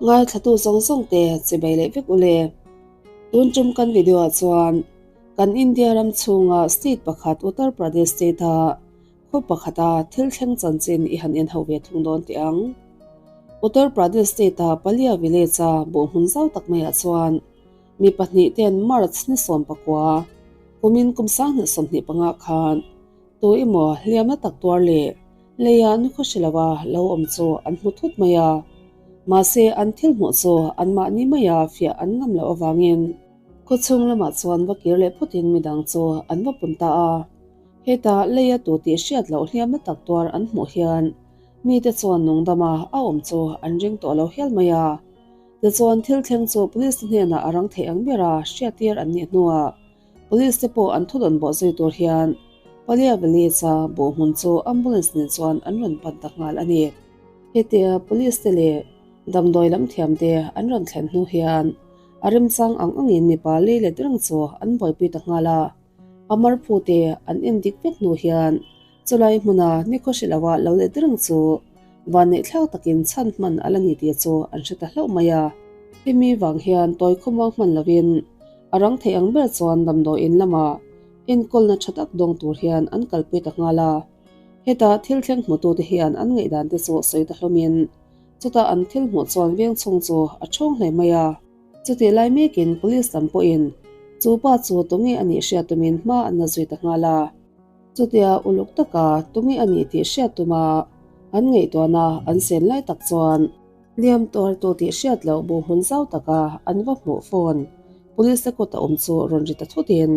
Ngaithlatu zawng zawng te chibai leh vek ule. Tun tum kan video ah chuan kan India ram chhunga state pakhat Uttar Pradesh state a khaw pakhata thil thleng chanchin i han en ho ve thung dawn teh ang. Uttar Pradesh state a Palia village a buhhmun zau tak maiah chuan mi pahnih ten March ni 19 kumin kum 2025 khan Tu emaw hliamna tak tuar leh leia nukhaw hre lova lo awm chu an hmu thut mai a. Mahse, an thil hmuh chu anmahni maia fiah an ngam loh avangin khawchhung lamah chuan va kir leh phawtin midang chu an va pun ta a. Heta leia tu tih hriat loh hliamna tak tuar an hmuh hian mite chuan nungdama a awm chu an ring tawh lo hial mai a. Tichuan, thil thleng chu police te hnenah a rang theih ang bera hriattir an nih hnuah Police te pawh an thudawn bawh zui tur hian Palia Village a buhhmun chu ambulance nen chuan an rawn pan ta nghal a ni. Hetia police te leh damdawi lam thiam te an rawn thlen hnu hian a remchang ang angin mipa lei let reng chu an buaipui ta nghal a. A marphu te an en dik vek hnu hian chulai hmuna nikhaw hre loa lo let reng chu vanneihthlak takin chhan hman a la ni tih chu an hre ta hlauh mai a. Hemi vang hian tawi khawmuang hman lovin A rang thei ang ber chuan damdawi in lamah enkawlna tha tak dawng tur hian an kalpui ta nghal a. Heta thil thleng hmutute hian an ngaihdan te chu sawi ta hlawmin chutah an thil hmuh chuan veng chhung chu a thawng hle mai a. Chutih lai mekin police lam pawhin chu pa chu tunge a nih hriat tumin hma an la zui ta nghal a. Chutia uluk taka tunge a nih tih hriat tuma an ngaihtuahna an sen lai tak chuan, Hliam tuartu tih hriat loh bu hmun zau taka an va hmuh phone police te kut a awm chu rawn ri ta thutin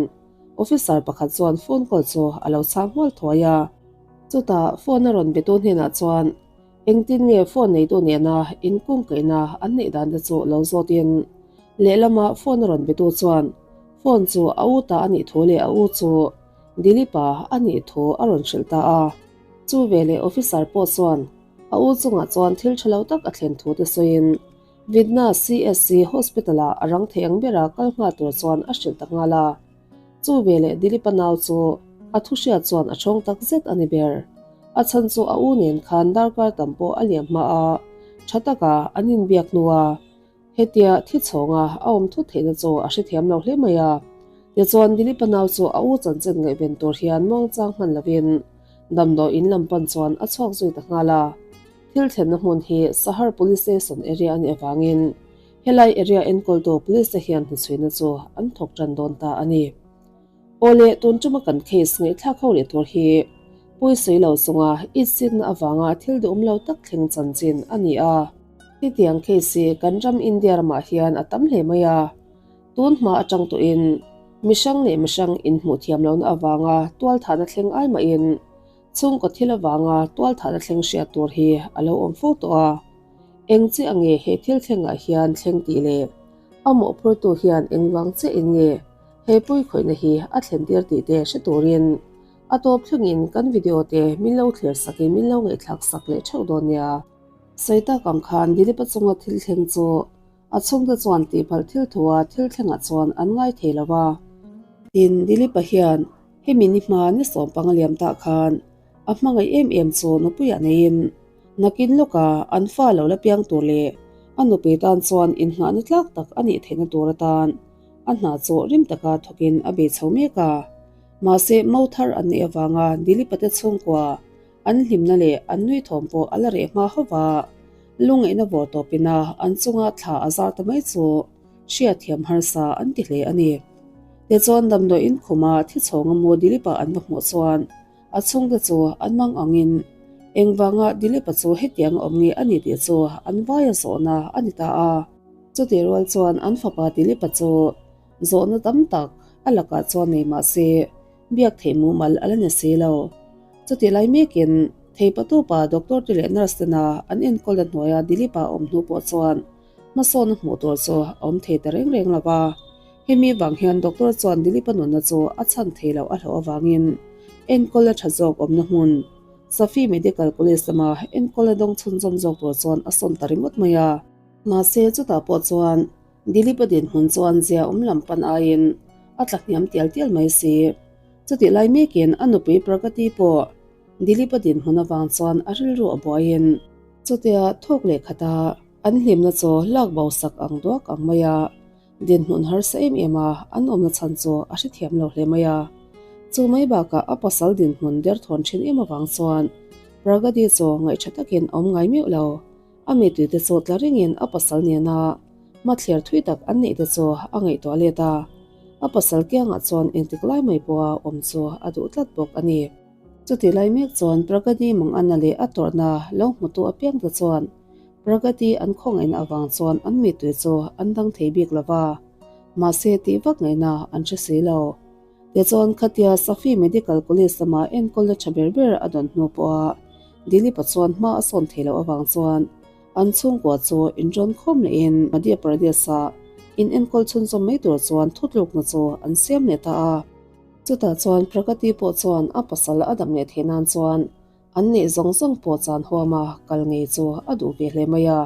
officer pakhat chuan phone call chu a lo chhang hmual thuai a. Chutah phone a rawn betu hnenah chuan engtin nge phone neitu nena inkungkaihna an neih dan te chu lo zawtin lehlama phone a rawn betu chuan phone chu a u ta a nih thu leh a u chu Dilip-a a nih thu a rawn hrilh ta a. Chu veleh officer pawh chuan A u chungah chuan thil tha lo tak a thlen thu te sawiin Vidna CSC Hospital-ah a rang thei ang bera kal nghal tur chuan a hrilh ta nghal a. Chu veleh Dilipa nau chu a thu hriat chuan a thawng tak zet a ni ber. A chhan chu a u nen khan darkar tam pawh a liam hma a, tha taka an inbiak hnua Hetia thi chhawnga a awm thut theihna chu a hrethiam lo hle mai a. Tichuan Dilipa nau chu a u chanchin ngaihven tur hian muangchang hman lovin damdawi in lam pan chuan a chhuak zui ta nghal a. Thil thlenna hmun hi Sahar Police Station area a nih avangin helai area enkawltu police te hian hnuchhuina chu an thawk tan dawn ta a ni. Awle, tun tuma kan case ngaihthlak ho leh tur hi pawisawi lo chunga itsikna avanga thil duhawm lo tak thleng chanchin a ni a. Hetiang case hi kan ram India ramah hian a tam hle mai a, tun hma atang tawhin mihrang leh mihrang inhmuh thiam lohna avanga tualthahna thleng ai mahin chhungkaw thil avanga tualthahna thleng hriat tur hi a lo awm fo tawh a. Eng chiah nge he thil thlengah hian thleng tih leh a mawhphurtu hian engvang chiahin nge He pawikhawihna hi a thlen tir tih te hre turin a tawp thlengin kan video te min lo thlir sakin min lo ngaihthlak sak leh theuh dawn nia. Sawi tak ang khan Dilipa chunga thil thleng chu a chhungte chuan tihpalh thil thua thil thlengah chuan an ngai thei lo va. Tin, Dilipa hian hemi ni hma ni sawmpang a liam tah khan a hmangaih em em chu nupuiah neiin nakin lawka an fa lo la piang tur leh a nupui tan chuan innghahna tlak tak a nih theihna tur atan A hna chu rim taka thawkin a bei chho mek a. Mahse, mo thar an neih avanga Dilipate chhungkua an hlimna leh an nui thawm pawh a la reh hma hauh va. Lungngaihna vawr tawpina an chunga thla a zar ta mai chu hriatthiam harsa an ti hle a ni. Tichuan damdawi inkhuma thi chhawnga mo Dilipa an va hmuh chuan a chhungte chu an mang angin engvanga Dilipa chu hetianga awm nge a ni tih chu an vaia zawhna a ni ta a. Chutih rual chuan an fapa Dilipa chu zawhna tam tak a lakah chuan nei mah se biak theih mumal a la ni si lo. Chutih lai mekin theipatupa doctor te leh nurse tena an enkawlna hnuaia Dilipa awm hnu pawh chuan hmasawnna hmuh tur chu a awm thei ta reng reng lo va. Hemi vang hian doctor chuan Dilipa nunna chu a chhan thei loh a hlauh avangin enkawlna tha zawk awmna hmun Safi Medical College lama enkawlna dawng chhunzawm zawk tur chuan a sawn ta ringawt mai a. Mahse, chutah pawh chuan Dilipa dinhmun chuan zia awm lam pan aiin a tla hniam tial tial mai si. Chutih lai mekin a nupui Pragati pawh Dilipa dinhmun avang chuan a rilru a buaiin chutia thawk leh khat a. An hlimna chu lak bo sak ang duak ang mai a, dinhmun harsa em em a an awmna chhan chu a hrethiam lo hle mai a. Chu mai bakah a pasal dinhmun derthawn thin em avang chuan Pragati chu ngaihṭha takin a awm ngai meuh lo. A mituite chu tla ringin a pasal nena hmathler thui tak an neih te chu a ngaihtuah let a, a pasal kiangah chuan engtik lai mai pawha awm chu a duh tlat bawk a ni. Chutih lai mek chuan Pragati Mangana leh a tawrhna lo hmutu apiangte chuan Pragati an khawngaihna avang chuan an mitui chu an dang thei bik lo va, mahse tih vak ngaihna an hre si lo. Tichuan khatia Safi Medical College lama enkawlna tha ber ber a dawn hnu pawha Dilip-a chuan hma a sawn thei loh avang chuan an chhungkua chu inrawn khawm lehin Madhya Pradesh-a in enkawl chhunzawm mai tur chuan thutlukna chu an siam leh ta a. Chutah chuan Pragati pawh chuan a pasal a dam leh theih nan chuan an neih zawng zawng pawh chan huama kal ngei chu a duh ve hle mai a.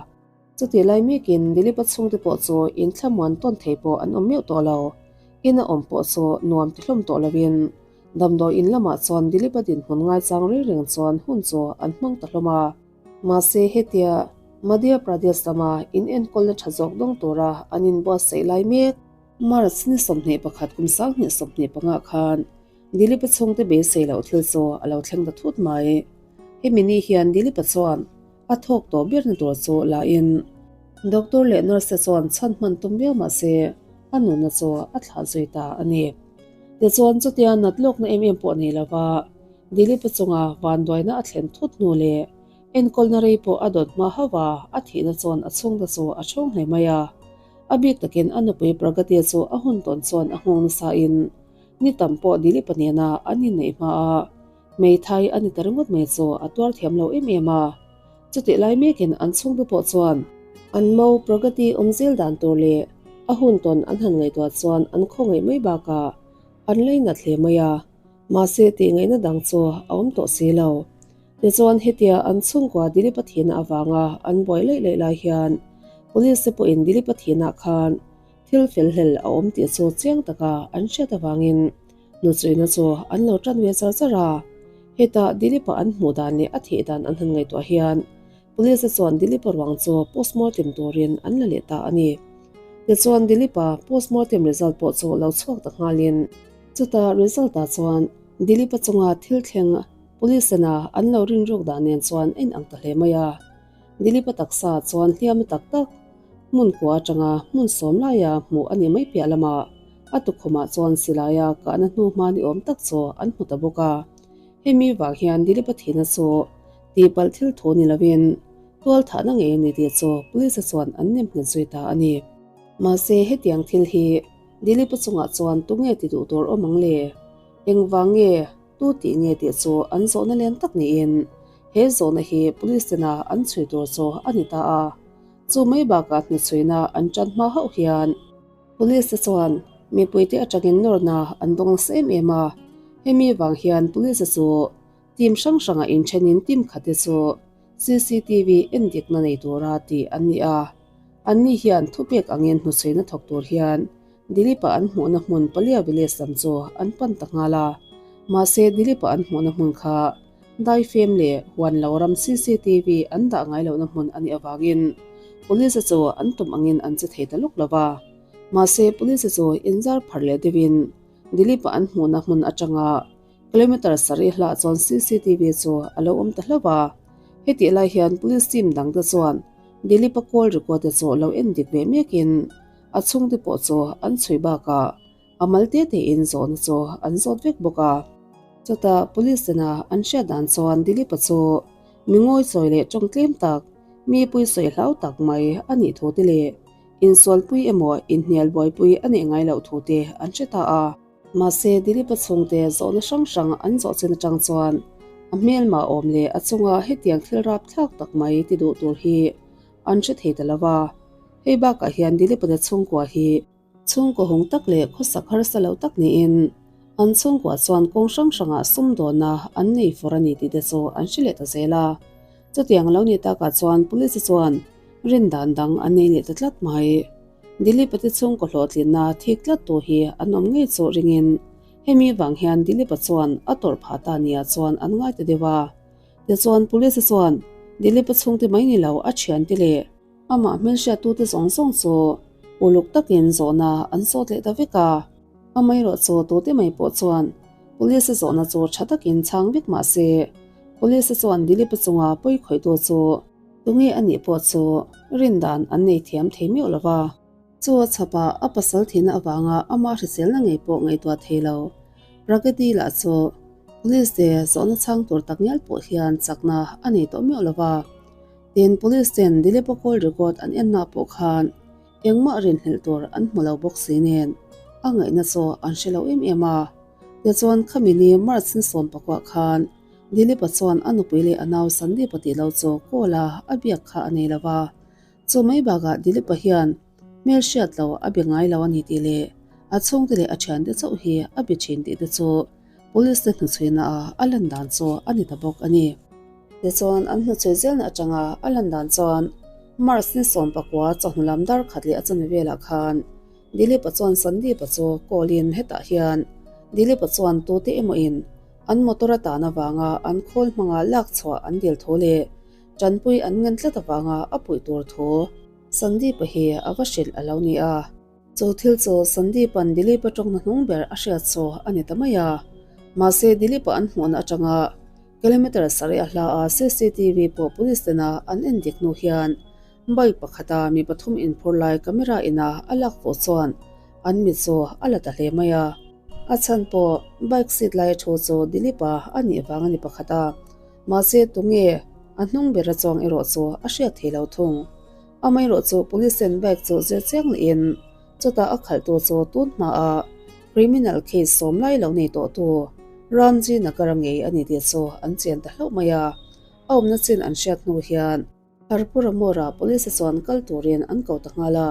Chutih lai mekin Dilip-a chhungte pawh chu inthlamuan tawn thei pawh an awm meuh tawh lo. Ina awm pawh chu nuam ti hlawm tawh lovin damdawi in lamah chuan Dilip-a dinhmun ngaichang reng reng chuan hun chu an hmang ta hlawm a. Mahse hetia Madhya Pradesh lama in enkawlna tha zawk dawng tura an inbuatsaih lai mek March ni 21 kum 2025 khan Dilip-a chhungte beisei loh thil chu a lo thleng ta thut mai. Hemi ni hian Dilip-a chuan A thawk tawh berna tur chu la in doctor leh nurse te chuan chhan hman tum viau mah se a nunna chu a thlah zui ta a ni. Tichuan chutia nat lawkna em em pawh nei lova Dilip-a chunga vanduaina a thlen thut hnu leh enkawlna rei pawh a dawt hma hauh a, a thihna chuan a chhungte chu a chhung hle mai a. A bik takin a nupui Pragati chu a hun tawn chuan a nghawng nasa in ni tam pawh Dilip-a nena an inneih hma a Hmeithai a ni ta ringawt mai chu a tuar thiam lo em em a. Chutih lai mekin an chhungte pawh chuan an mo Pragati awm zel dan tur leh a hun tawn an han ngaihtuah chuan an khawngaih mai bakah an lainat hle mai a, mahse tih ngaihna dang chu a awm tawh si lo. Tichuan hetia an chhungkua Dilip-a thihna avanga an buai laih laih lai hian Police te pawhin Dilip-a thihna khan thil fel hlel a awm tih chu chiang taka an hriat avangin Hnuchuina chu an lo tan ve char char a, hetah Dilip-a an hmuh dan leh a thih dan an han ngaihtuah hian Police-a chuan Dilip-a ruang chu postmortem turin an la leh ta a ni. Tichuan Dilip-a postmortem result pawh chu lo chhuak ta nghalin chuta result-ah chuan Dilip-a chunga thil thleng Police-ena an lo rinruk dan nen chuan a inang ta hle mai a. Dilip-a taksa chuan hliam tak tak hmun kua atanga hmun sawm laia hmuh a nih mai piah lamah a tukhumah chuan silaia kahna hnu hma ni awm tak chu an hmu ta bawk a. Hemi vang hian Dilip-a thihna chu tihpalh thil thu ni lovin tual thahna ngei a ni tih chu police-a chuan an nem nghet zui ta a ni. Mahse hetiang thil hi Dilip-a chungah chuan tunge ti duh tur awm ang le? Engvang nge? Tu tih nge tih chu an zawhna lian tak niin he zawhna hi police tena an chhui tur chu a ni ta a. Chu mai bakah hnuchhuina an tan hma hauh hian police te chuan mipuite atangin nawrna an dawng nasa em em a. Hemi vang hian police te chu team hrang hrangah inthenin team khat te chu CCTV endikna nei tura tih an ni a. Anni hian thupek angin hnuchhuina thawk tur hian Dilip-a an hmuhna hmun Palia Village lam chu an pan ta nghal a. Mahse, Dilip-a an hmuhna hmun kha daifem leh huan lo ram cctv an dah ngai lohna hmun a nih avangin Police-a chu an tum angin an che thei ta lawk lo va. Mahse, Police-a chu inzar phar leh deuhin Dilip-a an hmuhna hmun atanga kilometer sarih hlah chuan cctv chu a lo awm ta hlauh a. Hetih lai hian Police team dangte chuan Dilip-a call record te chu lo en dik ve mekin A chhungte pawh chu an chhui bakah a mal te tein zawhna chu an zawt vek bawk a. Chutah police tena an hriat dan chuan Dilip-a chu mi ngawichawi leh tawng tlem tak, mi puisawi hlau tak mai a nih thu te leh insualpui emaw inhnial buaipui a neih ngai loh thu te an hre ta a. Mahse Dilip-a chhungte zawhna hrang hrang an zawh chin atang chuan a hmelmah awm leh a chunga hetiang thil rapthlak tak mai ti duh tur hi an hre thei ta lo va. Hei bakah hian Dilipana chhungkua hi chhungkaw hung tak leh khawsak harsa lo tak niin an chhungkua chuan kawng hrang hrangah sumdawnna an nei fawr a ni tih te chu an hre leh ta zel a. Chutiang lo ni takah chuan police chuan rin dan dang an nei leh ta tlat mai. Dilipa te chhungkaw hlawhtlinna thik tlat tu hi an awm ngei chu ringin hemi vang hian Dilipa chuan a tawrh phah ta nia chuan an ngai ta deuh a. Tichuan police chuan Dilipa chhungte mai ni lo a thiante leh. Amah hmelhriattute zawng zawng chu uluk takin zawhna an zawt leh ta vek a. Amaherawhchu tute mai pawh chuan Police zawhna chu tha takin chhang vek mah se, Police chuan Dilip-a chunga pawi khawihtu chu tunge a nih pawh chu rindan an nei thiam thei meuh lo va. Chu a chhapah a pasal thihna avanga amah hriselna ngei pawh ngaihtuah thei lo. Pragati lah chu Police te zawhna chhang tur tak ngial pawh hian chakna a nei tawh meuh lo va. Tin, Police ten Dilip-a call record an enna pawh khan engmah rinhlelh tur an hmu lo bawk si nen a ngaihna chu an hre lo em em a. Tichuan, khami ni March ni 11 khan Dilip-a chuan a nupui leh a nau Sandeep-a tih lo chu call a a biak kha a nei lo va. Chu mai bakah Dilip-a hian hmel hriat lo a be ngai lo a ni tih leh a chhungte leh a thiante chauh hi a be thin tih te chu Police te hnuchhuina ah a lan dan chu a ni ta bawk a ni. Tichuan an hnuchhui zelna atanga a lan dan chuan March ni 19 chawhnu lam dar khat leh a chawhnu velah khan Dilip-a chuan Sandeep-a chu call in hetah hian Dilip-a chuan tute emaw in an motor a tan avanga an khawl hmanga lak chhuah an dil thu leh Tanpui an ngen tlat avanga a puih tur thu Sandeep-a hi a va hrilh a lo ni a. Chu thil chu Sandeep-a'n Dilip-a tawngna hnung ber a hriat chu a ni ta mai a. Mahse Dilip-a an hmuhna atanga kilometre sarih a hla a CCTV pawh police tena an en dik hnu hian bike pakhata mi pathum inphur lai camera ina a lak fuh chuan an mit chu a la ta hle mai a. A chhan pawh bike seat laia thu chu Dilip-a a nih vang a ni pakhat a. Mahse, tunge a hnung bera chuang erawh chu a hriat thei lo thung. Amaherawh chu police ten bike chu zir chiang lehin chutah a khalhtu chu tun hmaah criminal case sawm lai lo nei tawhtu Ramji Nagar ngei a ni tih chu an chian ta hlauh mai a. A awmna chin an hriat hnu hian Harpura Mora police chuan kal turin an ko ta nghal a.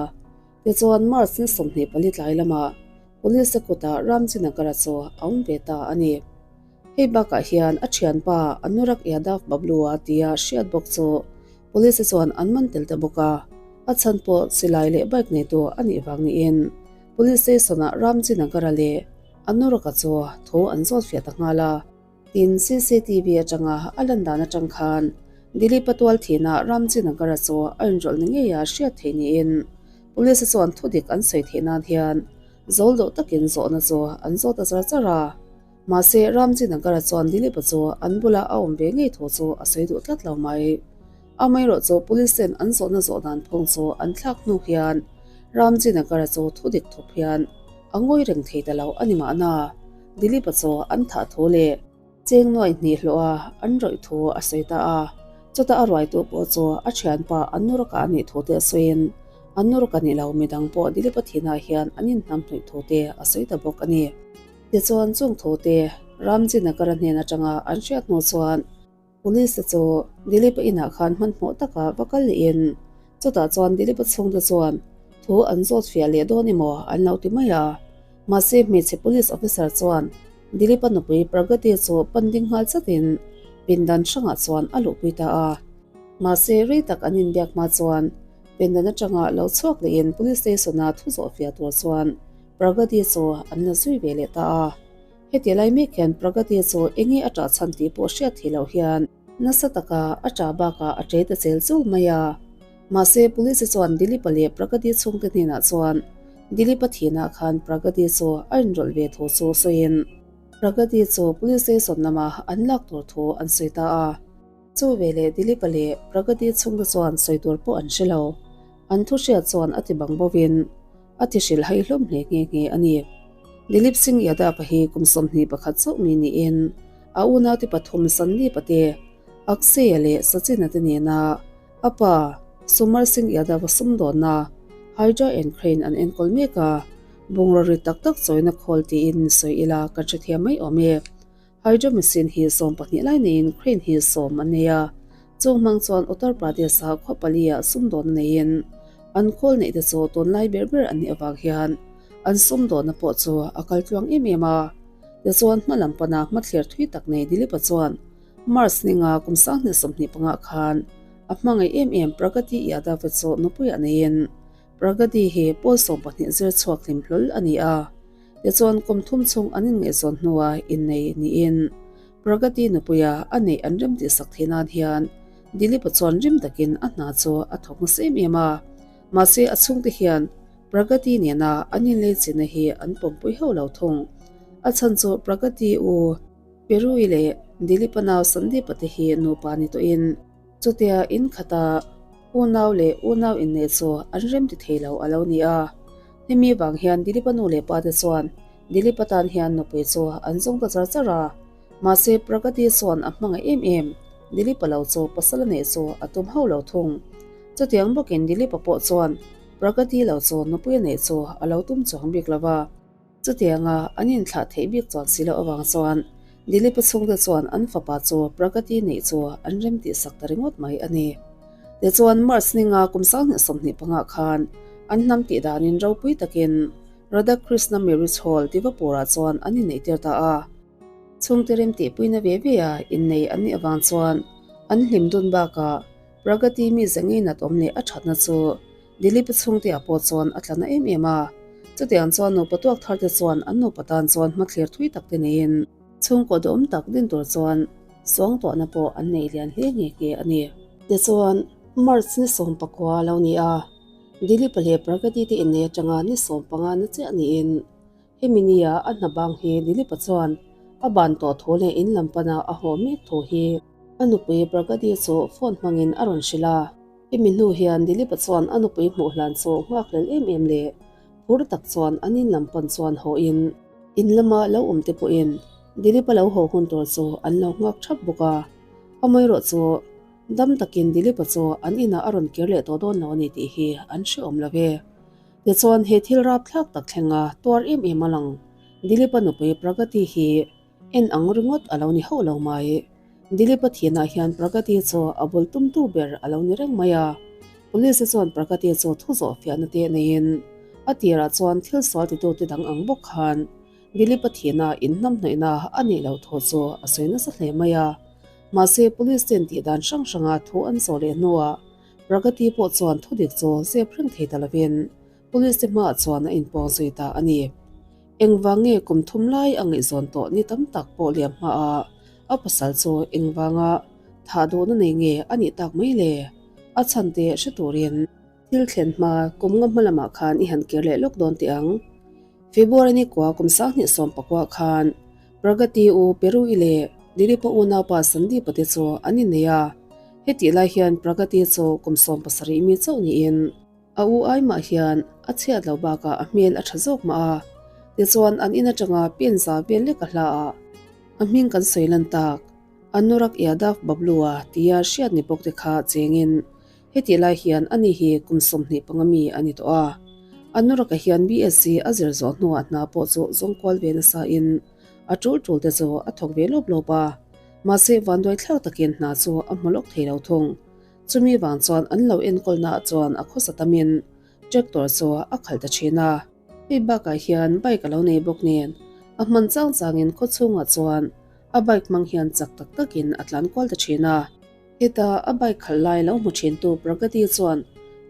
Tichuan March ni 24 tlai lamah police kutah Ramji Nagar-a chu a awm ve ta a ni. Hei bakah hian a thianpa Anurak Yadav Bablu-a tia hriat bawk chu police chuan an man tel ta bawk a, a chhan pawh silai leh bike neitu a nih vang niin police station-ah Ramji Nagar-a leh Anurak-a chu thu an zawt fiah ta nghal a. Tin, CCTV atanga a lan dan atang khan Dilip-a tual thinah Ramji Nagar-a chu a inrawlh ni ngeia hriat theih niin police chuan thudik an sawi theih nan hian zawl deuh takin zawhna chu an zawt a char char a. Mahse, Ramji Nagar-a chuan Dilip-a chu an bula a awm ve ngei thu chu a sawi duh tlat lo mai. Amaherawh chu police ten an zawhna zawh dan phawng chu an thlak hnu hian Ramji Nagar-a chu thu dik thup hian a ngawi reng thei ta lo a ni mahna Dilip-a chu an thah thu leh cheng nuai hnih hlawh a an rawih thu a sawi ta a. Chutah a ruaitu pawh chu a thianpa Anuraka a nih thu te a sawiin Anuraka ni lo midang pawh Dilip-a thinah hian an inhnamhnawih thu te a sawi ta bawk a ni. Tichuan chung thute Ramji Nagar-a hnen atanga an hriat hnu chuan Police te chu Dilip-a inah khan hmanhmawh taka va kal lehin chutah chuan Dilip-a chhungte chuan thu an zawt fiah leh dawn emaw an lo ti mai a. Mahse hmeichhe Police officer chuan Dilip-a nupui Pragati chu pan ding nghal chatin pindan hrangah chuan a luhpui ta a. Mahse rei tak an inbiak hma chuan pindan atanga lo chhuak lehin Police station-a thu zawh fiah tur chuan Pragati chu an la zui ve leh ta a. Heti lai mek hian Pragati chu enge a ṭah chhan tih pawh hriat theih loh hian nasa taka a ṭah bakah a ṭe ta chel chul mai a. Mahse, Police chuan Dilip-a leh Pragati chhungte hnenah chuan Dilip-a thihna khan Pragati chu a inrawlh ve thu chu sawiin Pragati chu Police station lama an lak tur thu an sawi ta a. Chu veleh Dilip-a leh Pragati chhungte chuan sawi tur pawh an hre lo. An thu hriat chuan a ti bang bovin A ti hrilh hai hlawm hle nghe nghe a ni. Dilip Singh Yadav-a hi kum 21 chauh mi niin a unaute pathum Sandeep-a te, Akshay-a leh Sachin-a te nena a pa Sumar Singh Yadav-a sumdawnna Hydra and Crane an enkawl mek a, bungraw rit tak tak chawina khawl tiin sawi ila kan hrethiam mai awm e. Hydra machine hi 12 lai neiin crane hi sawm an nei a, chung hmang chuan Uttar Pradesh-a khaw pali-ah sumdawnna neiin an khawl neih te chu tunlai ber ber an nih avang hian an sumdawnna pawh chu a kal tluang em em a. Tichuan hma lam pana hmathlir thui tak nei Dilip-a chuan March ninga kum 2025 khan a hmangaih em em Pragati Yadav-a chu nupuiah neiin Pragati hi pawl 12 zir chhuak hlim hlawl a ni a. Tichuan kum thum chhung an inngaihzawn hnua innei niin Pragati nupuia a neih an remtihsak theih nan hian Dilip-a chuan rim takin a hna chu a thawk nasa em em a. Mahse a chhungte hian Pragati nena an inleichina hi an pawmpui hauh lo thung. A chhan chu Pragati u Peru-i leh Dilip-a nau Sandeep-a te hi nupa ni tawhin chutia in khata unau leh unau inneih chu an remti thei lo a lo ni a. Hemi vang hian Dilip-a nu leh pa te chuan Dilip-a tan hian nupui chu an zawng ta char char a. Mahse Pragati chuan a hmangaih em em, Dilip-a lo chu pasal a neih chu a tum hauh lo thung. Chutiang bawkin Dilip-a pawh chuan Pragati lo chu nupui a neih chu a lo tum chuang bik lo va. Chutianga an inthlah theih bik chuan si loh avang chuan Dilip-a chhungte chuan an fapa chu Pragati neih chu an rem tih sak ta ringawt mai a ni. Tichuan March ninga kum 2025 khan an hnam tih danin ropui takin Radha Krishna Marriage Hall Tivapur-ah chuan an inneihtir ta a. Chhungte rem tihpuina ve ve a innei an nih avang chuan an hlim dun bakah Pragati mi zengei nat awm leh a thatna chu Dilip-a chhungte-ah pawh chuan a tla na em em a. Chutiang chuan nupa tuak thar te chuan an nupa tan chuan hmathlir thui tak te neiin chhungkaw duhawm tak din tur chuan suangtuahna pawh an nei lian hle nghe nghe a ni. Tichuan, March ni 19 a lo ni a, Dilip-a leh Pragati te innei atanga ni 15 na chiah niin Hemi nia a hna bang hi Dilip-a chuan a ban tawh thu leh in lam pana a haw mek thu hi a nupui Pragati chu phone hmangin a rawn hrilh a. Hemi hnu hian Dilip-a chuan a nupui hmuh hlan chu nghakhlel em em leh phur tak chuan an in lam pan chuan haw in in lama lo awm te pawhin Dilip-a lo haw hun tur chu an lo nghak thap bawk a. Amaherawh chu dam takin Dilip-a chu an inah a rawn kir leh tawh dawn lo a ni tih hi an hrehawm lo ve. Tichuan he thil rapthlak tak thlenga tuar em em a lang. Dilip-a nupui Pragati hi en ang ringawt a lo ni hauh lo mai. Dilip-a thianah hian Pragati chu a bul tumtu ber a lo ni reng mai a. Police-te chuan Pragati chu thu zawh fiahna te neiin a tirah chuan thil sual titute dang ang bawk khan Dilip-a thiana inhnamhnawihna a nih loh thu chu a sawi nasa hle mai a. Mahse police ten tihdan hrang hranga thu an zawh leh hnuah Pragati pawh chuan thudik chu zep reng thei ta lovin Police te hmaah chuan a inpuang zui ta a ni. Engvang nge kum thum lai a ngaihzawn tawh ni tam tak pawh liam hmaah a pasal chu engvanga thah duhna nei nge a nih tak mai le? A chhan te hre turin thil thlen hma kum nga hma lamah khan i han kir leh lawk dawn teh ang. February ni kua kum 2019 khan Pragati u Peru-i leh Dilipa unaupa Sandeep-a te chu an innei a. Hetih lai hian Pragati chu kum 17 mi chauh niin a u ai mah hian a chhiat lo bakah a hmel a tha zawk mah a. Tichuan an in atanga pen za vel lek a hla ah a hming kan sawi lan tak Anurak Yadav Bablu-a tia hriat ni bawk te kha chengin Hetih lai hian ani hi kum 25 mi a ni tawh a. Anurak-a hian BSc a zir zawh hnuah hna pawh chu zawng kual ve nasa in a tul tul te chu a thawk ve lawp lawp a. Mahse vanduai thlak takin hna chu a hmu lawk thei lo thung. Chumi vang chuan an lo enkawlnaah chuan a khawsa tamin tractor chu a khalh ta thin a. Hei bakah hian bike a lo nei bawk nen a hman chang changin khaw chhungah chuan a bike hmang hian chak tak takin a tlan kual ta thin a. Heta a bike khalh lai lo hmu thintu Pragati chuan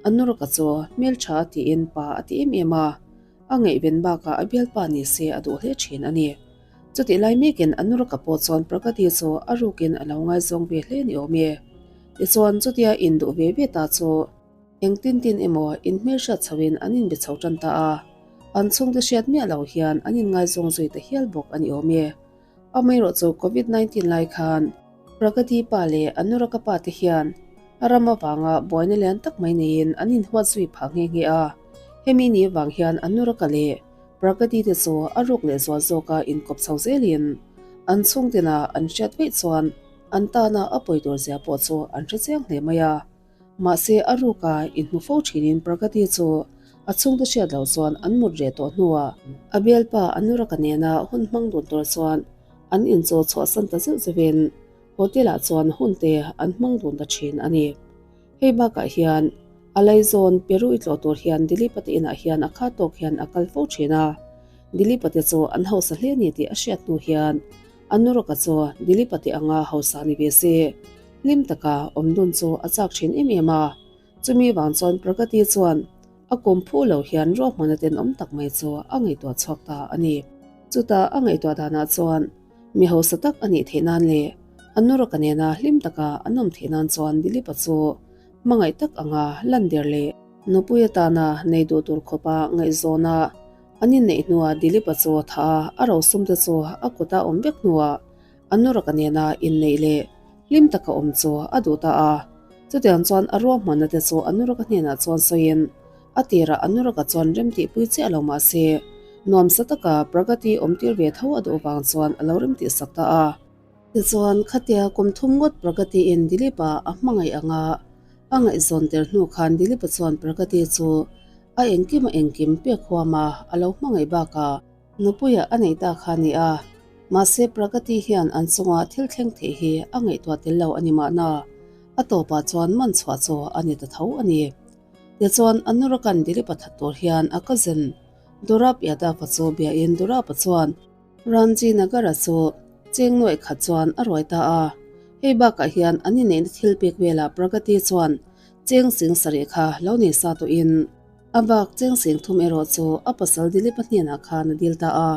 Anuraka chu hmeltha a tiin pa a ti em em a, a ngaihven bakah a bialpa ni se a duh hle thin a ni. Chutih lai mekin Anuraka pawh chuan Pragati chu a rukin a lo ngaizawng ve hle ni awm e. Tichuan chutia induh ve ve ta chu engtin tin emaw inhmelhriat chhoin an inbe chho tan ta a, an chhungte hriat miah lo hian an inngaizawng zui ta hial bawk a ni awm e. Amaherawh chu Covid 19 lai khan Pragati pa leh Anuraka pa te hian a ram avanga buaina lian tak mai neiin an inhuat zui phah nghe nghe a. Hemi ni avang hian Anuraka leh Pragati te chu a ruk leh zual zawka inkawp chho zelin an chhungtina an hriat veih chuan an tana a pawi tur zia pawh chu an hre chiang hle mai a. Mahse a ruka inhmu fo thinin Pragati chu a chhungte hriat loh chuan an mut reh tawh hnuah a bialpa Anuraka nena hun hmang dun tur chuan an inchaw chhuahsan ta zeuh zeuhin hotel ah chuan hun te an hmang dun ta thin a ni. Hei bakah hian a laizawn Peru i tlawh tur hian Dilipa te inah hian a kha tawk hian a kal fo thin a, Dilipa te chu an hausa hle ni tih a hriat hnu hian Anuraka chu Dilipa te anga hausa ni ve se hlim taka awm dun chu a chak thin em em a. Chumi vang chuan Pragati chuan a kum phu lo hian ruahmana tenawm tak mai chu a ngaihtuah chhuak ta a ni. Chutah a ngaihtuah danah chuan mi hausa tak a nih theih nan leh. Anurag-a nena hlim taka an awm theih nan chuan Dilip-a chu hmangaih tak anga lan der leh nupui atana nei duh tur khawpa ngaihzawna an inneih hnuah Dilip-a chu a thah a, a rosum te chu a kuta awm vek hnuah Anurag-a nena inneih leh hlim taka awm chu a duh ta a. Chutiang chuan a ruahmanna te chu Anurag-a hnenah chuan sawiin a tirah Anurag-a chuan remtihpui chiah lo mah se, nuamsa taka Pragati awmtir ve tho a duh vang chuan a lo remtihsak ta a. Tichuan, khatia kum thum ngawt Pragati-in Dilip-a a hmangaih anga a ngaihzawn ter hnu khan Dilip-a chuan Pragati chu a engkim a engkim pek huam a, a lo hmangaih bakah nupuia a nei ta kha a ni a. Mahse, Pragati hian an chunga thil thleng theih hi a ngaihtuah tel lo a ni mahna, a tawpah chuan man chhuah chu a ni ta tho a ni. Tichuan, Anurag-a'n Dilip-a that tur hian a cousin Dorab Yadav-a chu biain Dorab-a chuan, Ramji Nagara chu cheng nuaih khat chuan a ruai ta a. Hei bakah hian an inneihna thil pek velah Pragati chuan cheng sing sarih kha lo nei sa tawhin a bak cheng sing thum erawh chu a pasal Dilipa hnenah khan a dil ta a.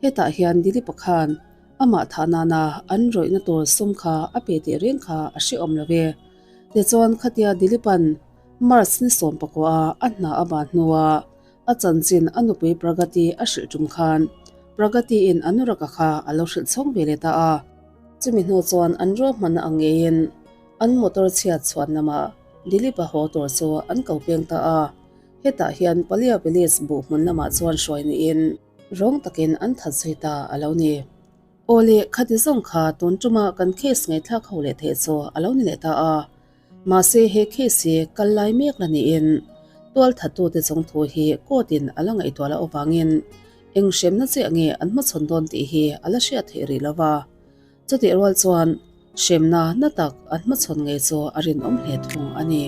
Hetah hian Dilipa khan amah thah nana an rawihna tur sum kha a pe tih reng kha a hrehawm lo ve. Tichuan khatia Dilipa'n March ni 19 a hna a ban hnuah A chanchin a nupui Pragati a hrilh tum khan Pragati-in Anurag-a kha a lo hrilh chhawng ve leh ta a. Chumi hnu chuan an ruahmanna ang ngeiin an motor chhiat chhuan lamah Dilip-a haw tur chu an ko peng ta a. Hetah hian Palia Village buh hmun lamah chuan hruai niin rawng takin an that zui ta a lo ni. Aw le, khati zawng kha tun tuma kan case ngaihthlak ho leh theih chu a lo ni leh ta a. Mahse he case hi kal lai mek la niin tualthattute chung thu hi court in a la ngaihtuah loh avangin eng hremna chiah nge an hmachhawn dawn tih hi a la hriat theih rih lo va. Chutih rual chuan hremna na tak an hmachhawn ngei chu a rinawm hle thung a ni.